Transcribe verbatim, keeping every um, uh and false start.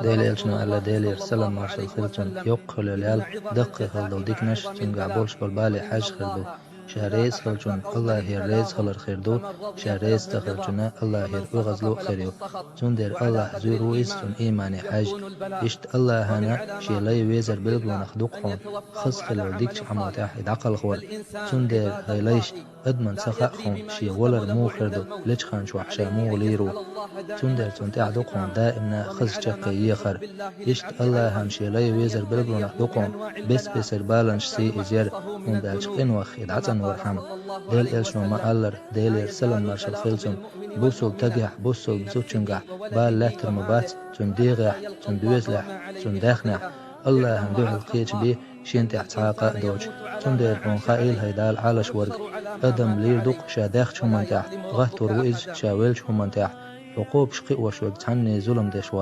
Делан элчано аьлла, Делера салам-маршалла хилда цунна, йоккха хила йола ял, даккхий хила дола диканаш, цуьнгахь болуш болу бале хьаьжжа хир ду. Ша реза хиллачунна Аллахьера реза хилар хир ду, ша реза ца хиллачунна Аллахьера оьгӀазло а хир ю. Цундела Аллахь зуьйр ву иза цунна иймане хьаьжжа. Иштта Аллахьана шен лай везар билгалонах ду-кх хьуна, хаза хила йолу дикачу Ӏамо тӀехь и дӀакхалхор. Цундела, хӀай лайш, адамна ца хаьа хьуна шен валар муха хир ду, лечу хан чохь ша муха лийр ву. Цундела цунна тӀехь ду-кх хьуна даимна хаза чаккхе ехар. Иштта Аллахьана шен лай везар билгалонах ду-кх хьуна бес-бесара баланаш сий иза яр, хӀунда аьлча къинойх и дӀацӀанвархьама. Делан элчано ма-аллара, Делера салам-маршалла хилла цунна, бусалба стагехь, бусалба зудчуьнгахь бала лаьттар ма бац, цуьнан дегӀехь, цуьнан доьзалехь, цуьнан даьхнехь. Аллахьана дуьхьал кхечу бен шена тӀехь цхьа а къа а доцуш. Цундела хьуна хаийла, хӀай Дала Ӏалаш верг, адам лийр ду-кх ша даьхначу хӀуманна тӀехь, гӀаттор ву иза ша веллачу хӀуманна тӀехь. Хьо кхобуш кхиош верг цхьанне зулам деш вац.